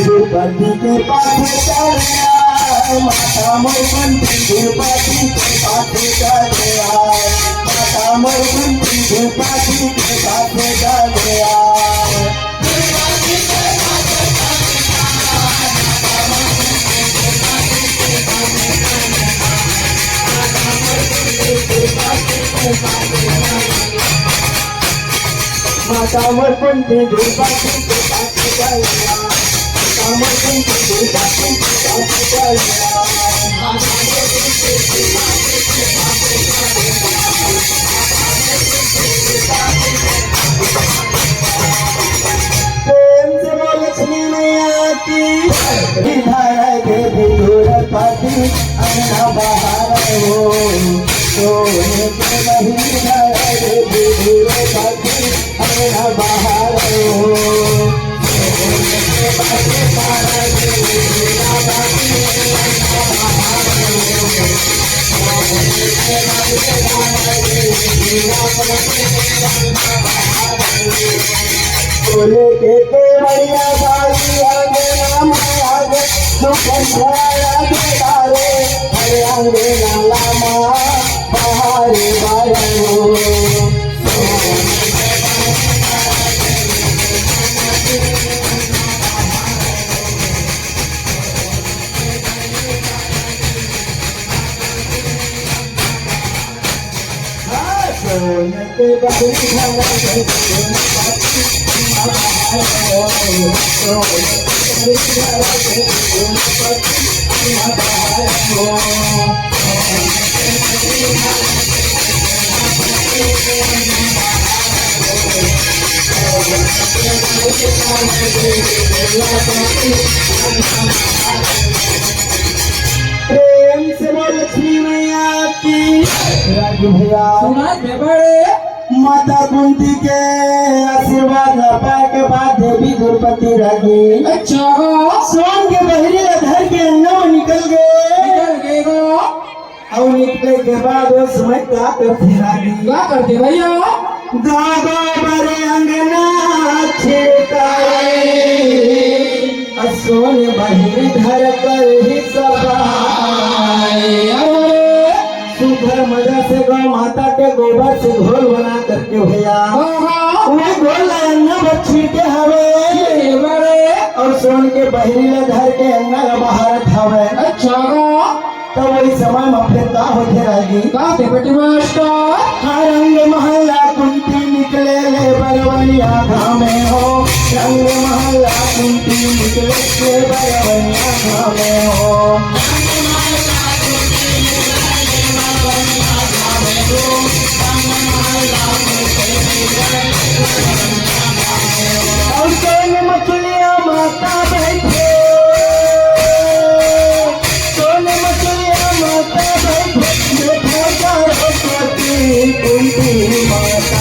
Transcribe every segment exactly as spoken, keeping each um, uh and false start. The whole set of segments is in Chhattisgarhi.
द्रौपदी के पाछे चले आए, माता मोर कुंती द्रौपदी के पाछे चले आए, माता मोर कुंती द्रौपदी के पाछे चले आए। माता मोर कुंती द्रौपदी के पाछे चले आए, माता मोर कुंती द्रौपदी के पाछे चले आए। प्रेम से बोल लक्ष्मी मैया की। इधर देवी द्रौपदी अंगना बहार हो, सोने के महल इधर देवी द्रौपदी अंगना बहार हो। बोले के केवड़िया बाली अंगना में आगे, सुकन भरा के तारे, हरे अंगना लामा, बहारे बायो। प्रेम से बोल लक्ष्मी मैया की। राजू भैया। सुना दे बड़े। माता कुंती के आशीर्वाद ला पाए के बाद देवी द्रौपदी रागी। अच्छा। सोन के बहिरी ला धर के अंगना में निकल गए। निकल गए गो। अउ निकले के बाद वो समय का करथे रागी? का करथे भैया? गागा बरे अंगना छिड़काए, अ सोन बहिरी धर कर ही सफाए। अरे सुघर मजा से गौ माता के गोबर से घोल बना करके भैया, हाँ, हाँ। वो घोल ला अंगना भर छिड़के हवे। अरे। अउ सोन के बहिरी ला धर के अंगना ला बहारत हवे। अच्छा। त वही समय म फेर का होथे रागी? का होथे बेटी मास्टर? हाँ, रंग महला कुंती निकले ले बरवनिया घामे हो, रंग महला कुंती निकले ले बरवनिया घामे हो। अउ सोन मचुलिया माता बैठे, सोन मचुलिया माता बैठे, देखो चारों कोती कुंती माता।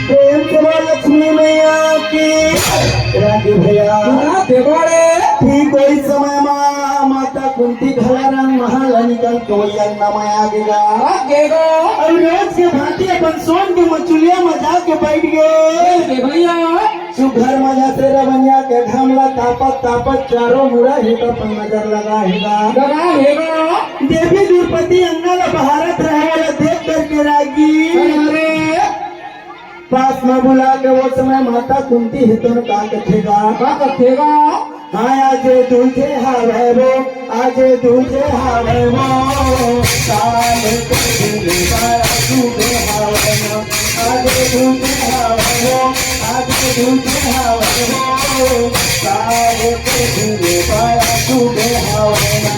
प्रेम से बोल लक्ष्मी मैया की। राजू भैया। हाँ, देवाड़े। ठीक वही समय मा माता कुंती घला रंग महल निकल के वही अंगना में आ गेगा। आ गेगा। अउ रोज के भांति अपन सोन के मचुलिया में जाके बैठ गे। ए भैया। सुघर मजा से रवनिया के घाम ला तापत तापत चारों मुड़ा हे त अपन नजर लगा हेगा। लगा हेगा। देवी द्रौपदी अंगना ला बहारत रहे वाला देख करके रागी। अरे। पास में बुला के वो समय माता कुंती हे तो का कथेगा? का कथेगा? हाँ, आज तुझे हवे वो आज दूज हवय वो, काल के दिन बड़ा शुभ हवय ना। आज दूज हवय वो, आज दूज हवय वो, काल के दिन बड़ा शुभ हवय ना।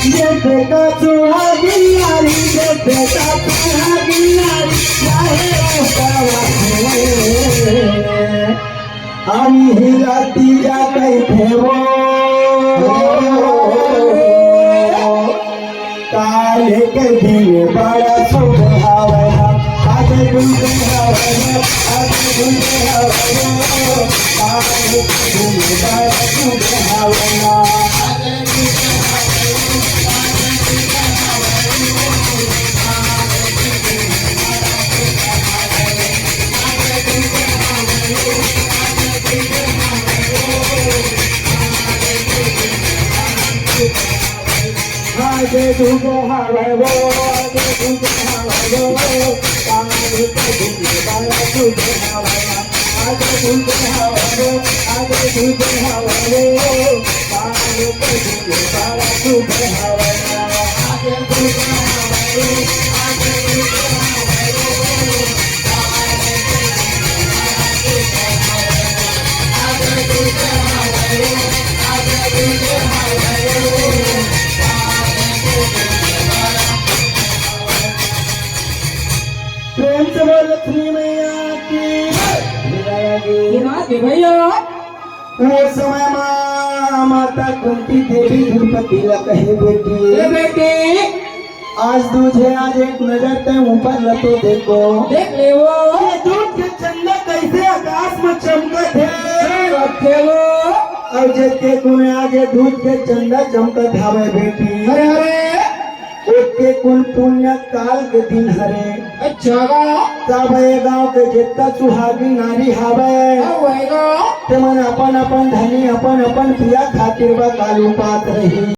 ये बेटा सुहागिन नारी, ये बेटा सुहागिन नारी, चाहे रास्ता वाले। अरे ही रतिया कइथे वो, काल के दिन बड़ा शुभ हवय ना, आज दूज हवय ना, आज दूज हवय ना, काल के दिन बड़ा शुभ हवय ना। आज दूज हवय वो, आज दूज हवय वो, काल के दिन बड़ा शुभ हवय ना। आज दूज हवय वो, आज दूज हवय वो, काल के दिन बड़ा शुभ हवय ना। आज दूज हवय वो, आज दूज हवय वो, प्रेम से बोल लक्ष्मी मैया की। गिरा दे भैया। वो समय मा माता कुंती देवी द्रौपदी ला कहे, बेटी, ए बेटी, आज दूज हे, आज एक नजर तैं ऊपर ला तो देखो। देख ले वो। ये दूज के चंदा कैसे आकाश में चमकत हे। चमकत हे वो। अउ जतके कुने आज ये दूज के चंदा चमकत हवय बेटी। अरे, अरे। ओतके कुन पुण्य काल के दिन हरे। अच्छा गा। तब ये गांव के जितना सुहागिन नारी हवय, हाँ, वही गा। तेमन अपन अपन धनी, अपन अपन पिया खातिर वा काल उपास रही।